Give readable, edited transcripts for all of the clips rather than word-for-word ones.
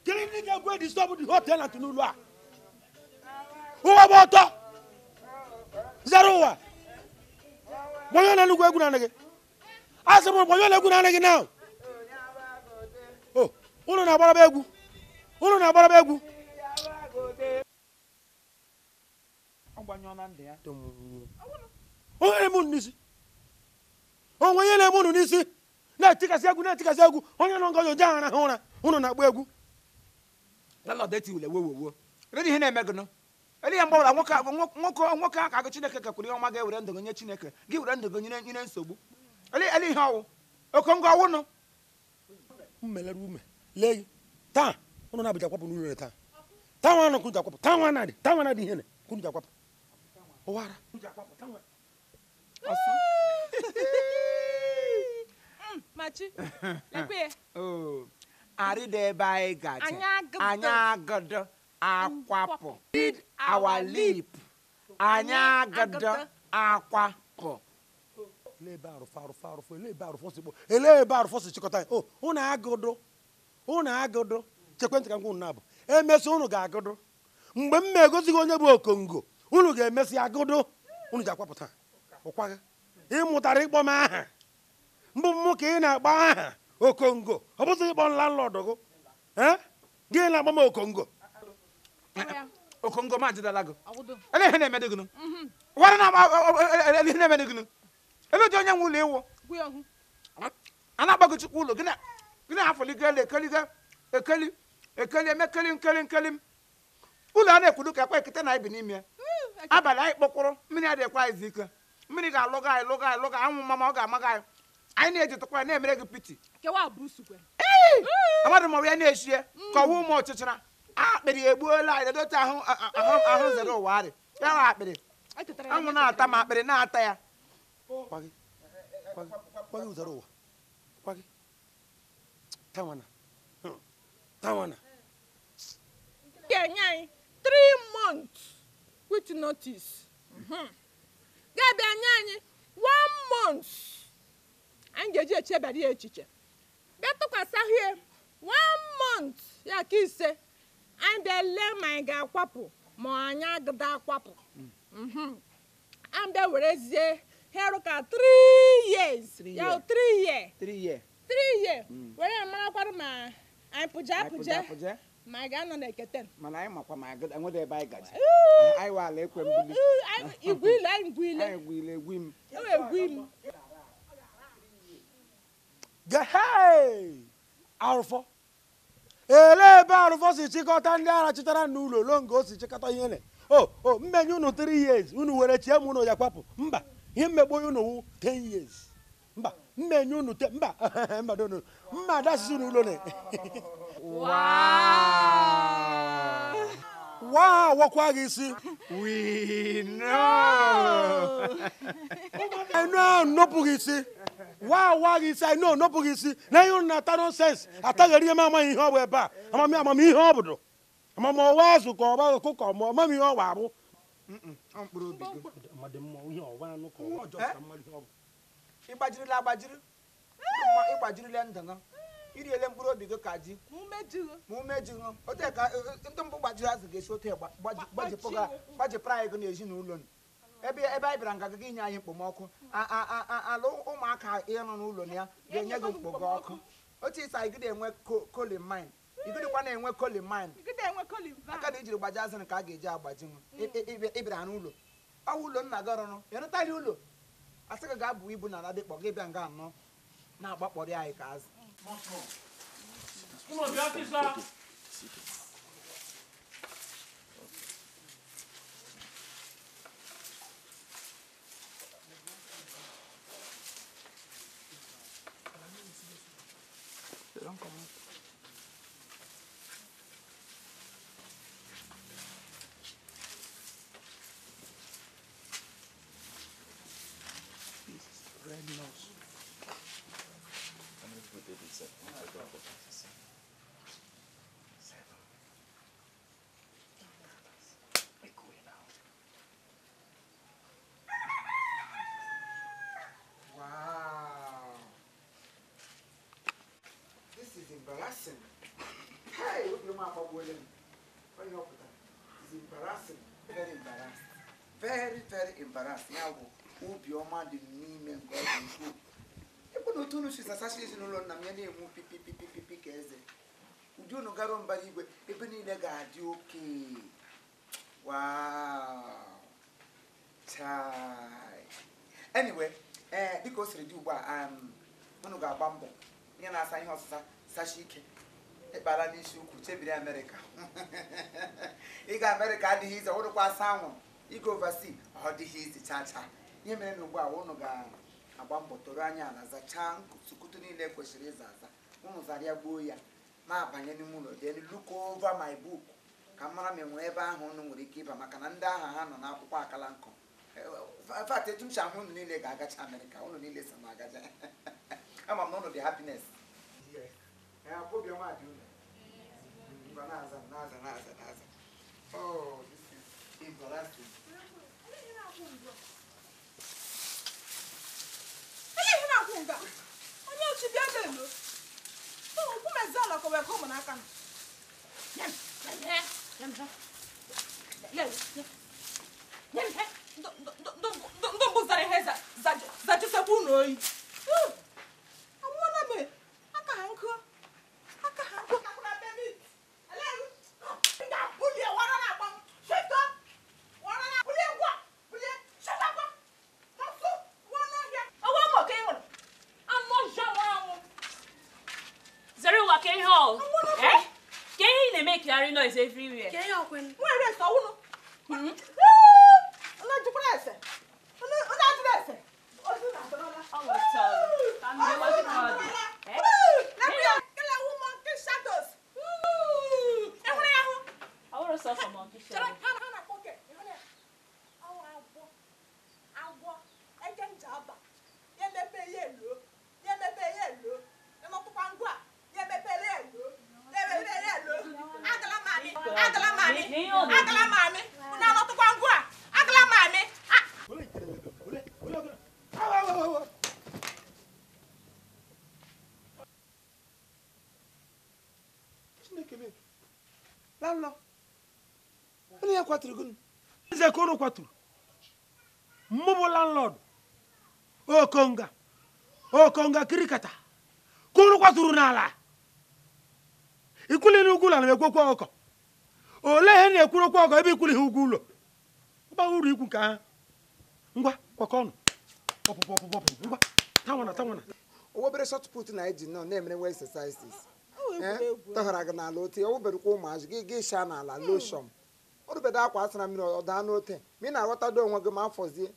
Kedu ndị ga-egwu disturb the whole tenant n'ụlọ a? Ụwa gba ọtọ. Zara ụwa. Gbanyụọ na nnukwu egwu na gị. Asị m gbanyụọ na egwu na gị now. Oh, unu na-agbaraba egwu. Unu na-agbaraba egwu. Onye na-eme unu n'isi. Onwe onye na-eme unu n'isi. Na-etikasị egwu na-etikasị egwu. Onye nọ ngọzi oje ahụ ụra. Unu na-agba egwu. Landlord eti ule wo wo wo. Ready ihe na-eme gị nụ. Ele ihe mgbe nwoke nwoke aka gị Chineke kekwuru ihe ọma ga-ewere ndụ gị nye Chineke. Gị were ndụ gị nye nsogbu. Ele ihe ọwụ. Okongo ọwụ nụ. Mmelere ume. Lee gị. Taa unu na-abịa akwapụ n'ụlọ taa. Taa nwa nọ kunja akwapụ. Taa nwa na-adị. Taa nwa na-adị ihe ne. Kunja akwapụ. Ụwara. Kunja akwapụ. Taa nwa. Ọsọ. Machi. Lekwe. Oh. Arị ebe anyị gaje. Anyị agado akwapụ. Read our lip. Anyị agado akwapụ. Ele ebe arụfọ ele ebe arụfọ si kpọ. Ele ebe arụfọ si chịkọta. Oh, unu agado. Unu agado. Chekwentị ka m gwa unu na-abụ. Emesi unu ga-agado. Mgbe m na-egosighị onye bụ okongo, unu ga-emesi agado. Unu ji akwapụ taa. Ụkwa gị. Ị mụtara ịkpọ m aha. Mbụ mụ ka ị na-akpọ aha okongo. Ọ bụzị ịkpọ landlord gị. Eh? Gị na-akpọ m okongo. Okongo ma jidala gị. Ele ihe na-eme gị nụ. Wara na ele ihe na-eme gị nụ. Ele ji onye nwe ụlọ ịwụ. A na-agba gị chukwu ụlọ gị na-afọligo ele ekeligo ekeli ekeli emekeli nkeli nkeli. Ụlọ a na-ekwudo ka ekwe ekete na ibi n'ime ya. Abalị anyị kpọkwụrụ mmiri adịghịkwa izu ike. Mmiri ga-alụga anyị lụga anyị lụga anwụ mama ọ ga-amaga anyị. Anyị na-eji tụkwa na-emere gị piti. Amadụ m ya na-eshie ka ọwụ ụmụ ọchịchịra. Akpịrị egbuola anyị dote ahụ ahụ zere ụwa arị. Ya nwa akpịrị. Anwụ na-ata ma akpịrị na-ata ya. Kwagị. Kwagị zere ụwa. Kwagị. Tawana. Tawana. Ga-enye anyị 3 months with notice. Ga-abịa nye anyị 1 month. Anyị ga-eji echebara ya echiche. Bịa tụkwasị ahụ ya 1 month ya ka ise. Anyị bịa lee ma anyị ga-akwapụ ma anyị agada akwapụ. Anyị bịa werezie ihe rụka 3 years. Ya 3 years. 3 years. 3 years. Were marakwarụ ma anyị pụja apụja. Ma anyị ga-anọ n'ekete. Mana anyị makwa ma enwede ebe anyị gaji. Anyị wala ekwe mbuli. Igwe ile anyị gwu ile. Anyị gwu ile egwu m. Egwu m. Hey! Arụfọ. Ele ebe arụfọ si chịkọta ndị ara chịtara n'ụlọ longo o si chịkọta ihe ne. Oh, mmenye unu 3 years unu were chie m unu ya kwapụ. Mba, ihe mmegbu unu wụ 10 years. Mba, mmenye unu mba mba dono. Mba dasị unu ụlọ ne. Wow! Wow, wakwa gị isi. We know. I know nopụ gị isi. Wow, wow, gị isi. I know nopụ gị isi. Na ihe unu na-ata nonsense. Ataghịrị ihe m amaghị ihe ọ bụ ebe a. Amami ihe ọ bụdo. Amama ọwa azụ ka ọba ọkụkọ ma amami ihe ọ wa abụ. Mkpụrụ obi gị. Ịgbajirila agbajiri. Ịgbajirila ndụ gị. Iriele mkpụrụ obi gị ka ji. Ma umeji gị. Otu ka ndị mbụ gbajiri azụ ga-esi otu gbajipụrụ anyị gị n'ezinụlọ. Ebe anyị bịara nga gị inye anyị mkpomọkụ. Ala ụmụaka ịnọ n'ụlọ ya ga-enye gị mkpomọkụ. Otu isi anyị gị na-enwe colin mine. Igidikwa na-enwe colin mine. Aka na ijiri gbaji azụ ka a ga-eji agbaji nwa. Ịbịara n'ụlọ. Ọ wụ ụlọ nna gị rụrụ. Ịrụtali ụlọ. Asị gị ga-abụ ibu na ala dịkpọ gị bịa nga anọ na-agbakpọrọ anyị ka azụ. Red nose. Wow. This is embarrassing. Agbagbuola m. Onye ọ pụtara is embarrassing, very embarrassed, very very embarrassed. Ya bụ obiọma dị m n'ime nke ọ dị ukwuu. Ebe na otu unu si zasachi ezinụlọ nna m ya na-enwu pipipipipipi ka eze. Ụdị unu gara mbara igwe ebe niile ga-adị oke. Wow. Chai. Anyway, dịka o siri dị ugbu a, unu ga-agba mbọ ihe na-asa ihe ọsịsa sachi ike. Ịkpara n'isi ukwu chebiri Amerịka. Ịga Amerịka adịghị ize, ọwụrụkwa asa anwụ. Ịga oversea ọ dịghị izi chaa chaa. Ihe mere na ugbu a unu ga-agba mbọ toro anya ala zachaa nkutukutu niile kwesịrị ịza aza. Unu zara ya gbuo ya ma abanye n'ime ụlọ, then look over my book ka m mara ma enwere ebe ahụ unu nwere ike ịba, maka na ndị aha ha nọ n'akwụkwọ akala nkụ. In fact, etu m si ahụ unu niile ga-agacha Amerịka, unu niile so m agacha. Ama m na unu dị happiness. Yes. Obiọma dị unu. Ngwa na-aza na-aza na-aza na-aza. Oh, this is embarrassing. Ele ihe na-akwụ nga. Onye ochi bịa lelo. Okwu mezi ala ka wee kụọ m n'aka. Ndị mbụ zara ihe zachisekwu unu oyi. Anwụọla m aka ha nkụ. Aka ha nkụ. Make noise everywhere. Where is the owner? Eze ka unu kwaturu. Mụ bụ landlord. Okonga. Okonga kirikata. Ka unu kwaturu n'ala. Ikwuli n'ugwu ụlọ na-ekwu okwu ọkọ. Olee ihe na-ekwuru okwu ọkọ ebe ikwuli ha ugwu ụlọ? Ọgba uru ikwu nke ha. Ngwa, kwakọ ọnụ. Pọpụ pọpụ pọpụ. Ngwa, tawana tawana. Obere shot put na eji nọ na-emere nwe exercises. Tọghara gị n'ala ote, ọ wụberekwa ụmụazị gị gị shaa n'ala loshọn. Ọ rubede akwa asara mmiri ọ daa n'ote. Ma ị na-aghọtado onwe gị ma afọzie.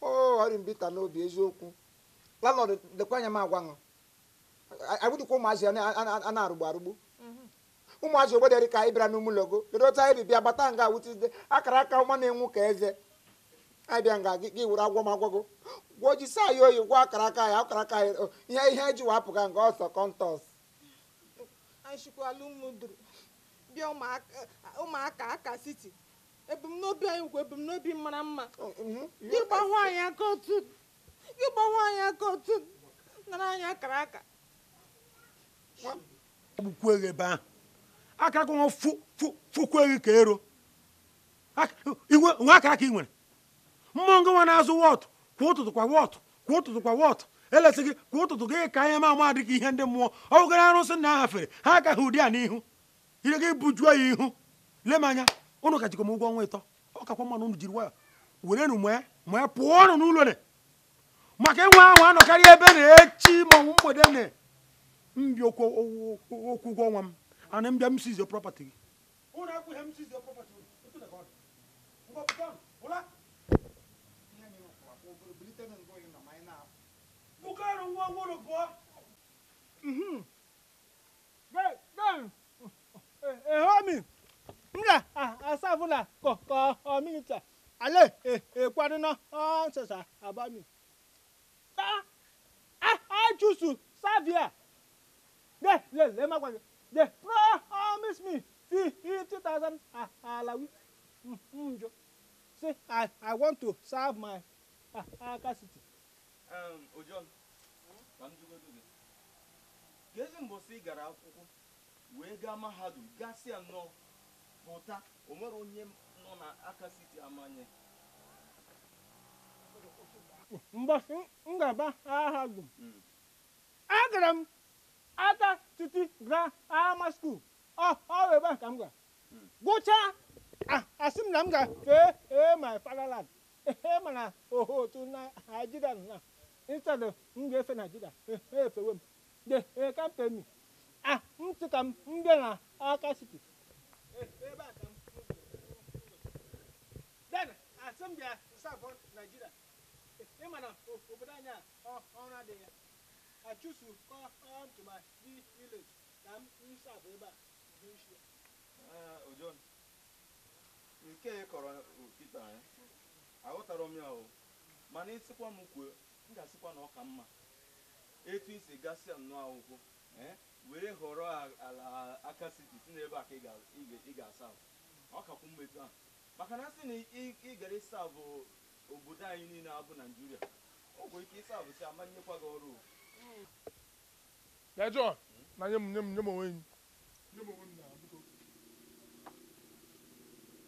O ọrị mbita n'obi eziokwu. Landlord lekwa anya m agwa ṅụ. Agwụdịkwa ụmụazị ya a na-arụgbu arụgbu. Ụmụazị obodo dị ka anyị bịara n'ụmụ logo. Kedu otu anyị bịa bata nga wutide akara aka ọma na-enwu ka eze. Anyị bịa nga gị were agwọ m agwọgo. Gwọ ji saa ya oyi gwọ akara aka ya akara aka ya ihe ihe eji wapụga nga ọsọ kọntọs. Anyị shikwala ụmụ duru bịa ụmụaka aka siti. Ebumnobi anyị kwa ebumnobi mara mma. Gị gbanwe anyị aka otu. Gị gbanwe anyị aka otu. Nara anyị akara aka. Agbukwu eghe ebe ahụ. Akara aka nwa fụkwu eghe ka ero. Nwe akara aka ị nwere. Mmụọ ngị nwa na-azụ wọtụ kwa ụtụtụ kwa wọtụ kwa ụtụtụ kwa wọtụ. Elesi gị kwa ụtụtụ gị ka anya ma ama dị ka ihe ndị mmụọ. Ọ bụgara arụsị na ahafere ha agaghị ụdị a n'ihu. Ire gị bujuo ya ihu. Lee m anya, unu ka jikọ m ụgwọ ọnwa ịtọ. Ọ kakwa mma na unu jiri nwayọ werenụ mwee mwee pụọ ọnụ n'ụlọ ne. Maka ịnwe ahụ anọkarị ebe na-echi ma ọ bụ mgbede ne. Mbịa okwu ụgwọ ọnwa m. Ana mbịa m sizie property gị. Unu akwụghị m sizie property unu. Otu na ka ọ dị. Ngwa pụta ọnụ. Ụla. Bukọrọ ngwa ngwa pụọ. Ehomi, mga asavula ko community. Ale kwadona sasa abami. I choose to serve here. Le ma kwa. De promise me 50,000 alawi. Mjo. Say I want to serve my capacity. Ojon, ka m jụgodu gị. Gezi mbọsị ị gara akwụkwọ Wee gaa mahadum gasịa nnọọ pụta o nwere onye nọ na aka siti amanye. Mbọsị m ga-aba mahadum. Agara m aka City Grammar School. Ọ ebe a ka m gara. Gụchaa asị m na m ga-fee my fatherland. Mana otu Nigeria na instead m ga-efe Nigeria efewe m. They can't pay me. M sị ka m bịa na aka City. Ebe a ka m. Then asị m bịa serve Nigeria. Ị ma na obodo anyị a ọrụ adịghị ya. I choose to come to my village ka m serve ebe a. Ojon, nke kọrọ kịta ya aghọtara m ya o, mana ịsịkwa m kwuo m ga-asịkwa na ọ ka mma etu isi gasịa nnọọ akwụkwọ were họrọ ala aka siti si n'ebe a ka ị ga-asa ọ kakwu mma etu ahụ, maka na asị na ị gara ịsa bụ obodo anyị niile abụ Naijiria, ọ nwere ike ịsa bụ si amanyekwa gị ọrụ. Ya John, na nye m onwe m. Nye m onwe m na biko.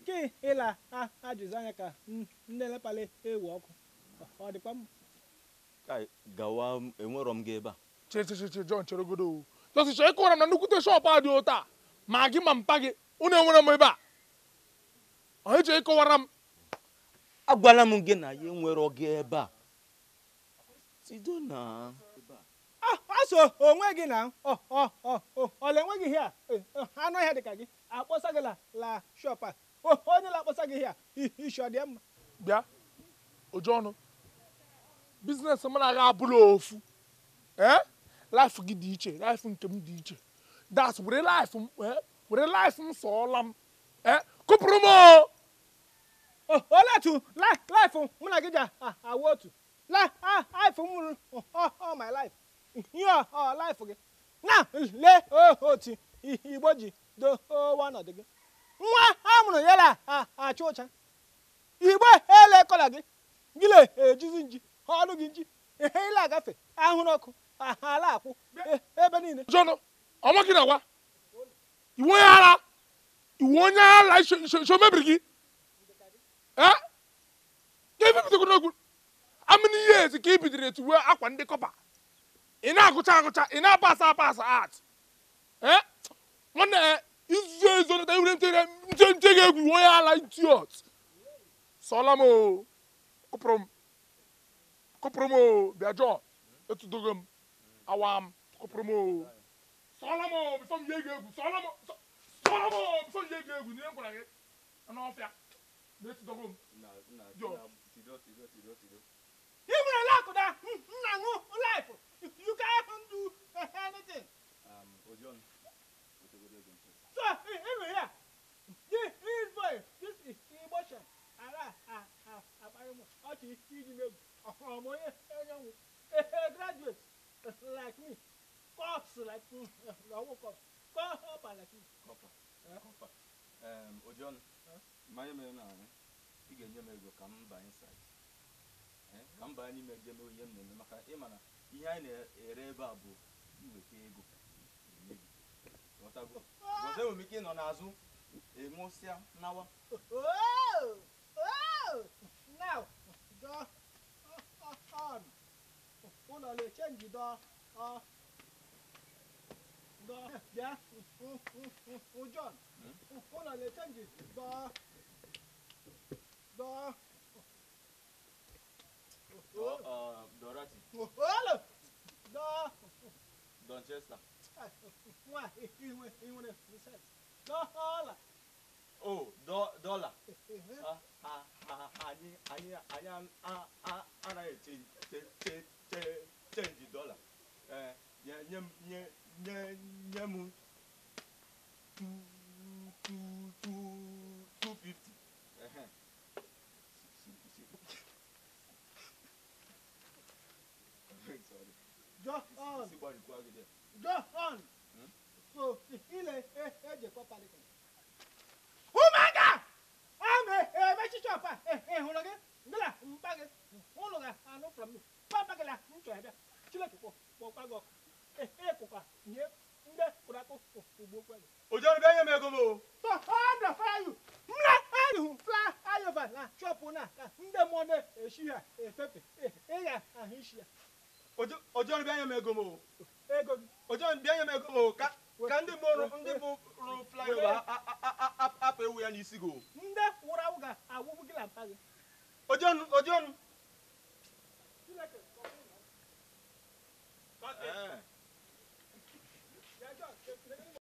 Ke ịla ajụjụ anya ka ndị lepale ewu ọkụ ọ dịkwa mma. Ka gawa enwerọ m gị ebe a. Che John chere godo. Just chee kọrọ m na nnukwute shọpụ a dị ụta ma gị ma mpa gị unu enwere m ebe a. Onye chee kọwara m. Agwala m gị na ya enwerọ gị ebe a. Tido na aso onwe gị na ọla enweghị ihe a anụ ọhịa dịka gị akpọsa gị la shọpụ a. Onye na-akpọsa gị ihe a isi ọ dị mma. Bịa Ojiọnụ, biznes m na-aga abụla ofu. Life gị dị iche, life nke m dị iche. That's were life m, were life m sọọla m. Kụpụrụ m o. Olee otu life mụ na gị ji awụ otu? Life m nwụrụ all my life. Ihe ọ life gị. Na lee otu Igbo ji dowe ọnọdụ gị. Nwa a mụrụ ya la acha ụcha. Igbo elekọla gị. Gị le ejizi nji, ọnụ gị nji. Ihe ile agafe ahụrụ ọkụ, ala akwụ ebe niile. Ojiọnụ, ọnwa gị na-agwa. Iwu onye ara. Iwu onye ara isho mebiri gị. Ka ebe bidoro n'okwu. How many years ka ị bidoro etuwe akwa ndị kọpa? Ị na-agụcha agụcha, ị na-apasa apasa art. Nwanne izu ezo nta ewure nche gị egwu onye ala idiot. Sọla m o. Kụpụrụ m. Kụpụrụ m o. Bịa John, etudogo m. Awa m. Kụpụrụ m o. Sọla m o bifo m ye gị egwu. Sọla m o. Sọla m o bifo m ye gị egwu. N'ihe m gwara gị n'ọfịa. Na-etudogo m. Ị nwere lakụda nna ṅụ life. You can't do anything. Ojiọnụ. So, anyway, yeah. This boy, this is emotion. A graduate like me, cops like me, no cops, copper like me. Copper. Copper. Ojiọnụ, mmanya mere na ị ga-enye m ego ka m baa inside. Ka m baa n'ime je mee ihe m na-eme, maka ịma na ihe anyị na-ere ebe a bụ iweta ego enye gị. Ghọtago? Ọzọ enwere m ike ịnọ n'azụ enwụsịa nawa. Now, go on. Ụlọ na-echenji dọ dọ bịa John. Ụlọ na-echenji dọ dọ. Dorothy. Dọ. Donchester. Nwa inwere sense. Dọla. Oh, dollar. Anyị anaghị chenji dọla. Nye m 250. John. John. So, ile eje kọpa dịka. Ga-akụ ugbo kwere. Ojiọnụ bịa nye m ego m o. So under fire you. Mla ayu fly over na chọpụ na ka ndị mmụọ na-eshi ha efefe. Ị ga-ahụ isi ya. Ojiọnụ bịa nye m ego m o. Ego gị. Ojiọnụ bịa nye m ego m o. Ka ka ndị mbụ ndị mbụ rụrụ flyover apụ ewu ya n'isi gị o. Ndị wụrụ awụ ga-awụgbu gị na mpa gị. Ojiọnụ Ojiọnụ.